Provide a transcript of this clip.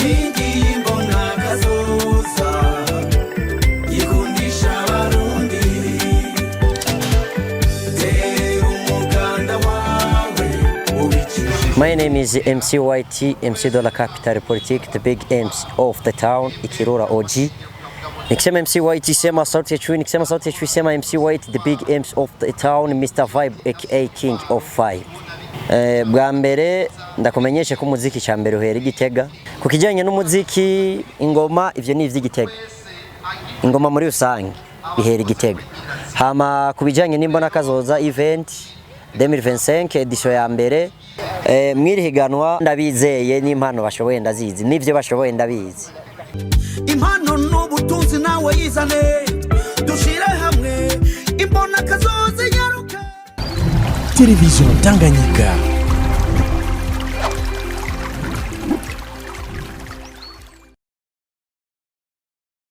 Inkingi y'imbona kazoza yikundisha Abarundi, tera umuganda wawe ubicishije. My name is MC YT, MC Dollar Capital Politic, the big MC of the town, Ikirura OG. Nikisema MC YT sema sauti ya chui, nikisema sauti ya chui sema MC YT, the big MC of the town, Mr Vibe aka King of Vibe. Bwa mbere ndakumenyeshe ko umuziki cya mbere uhera i Gitega. Ku kijyanye n'umuziki, ingoma, ivyo ni ivy'Igitega. Ingoma muri rusange bihera i Gitega. Hama ku bijyanye n'imbona kazoza event 2025 edition ya mbere, mwiri higanwa ndabizeye n'impano bashoboye ndazizi, n'ivyo bashoboye ndabizi. Impano n'ubutunzi, nawe yizane dushire hamwe, imbona kazoza nyaruka. Télévision Tanganyika.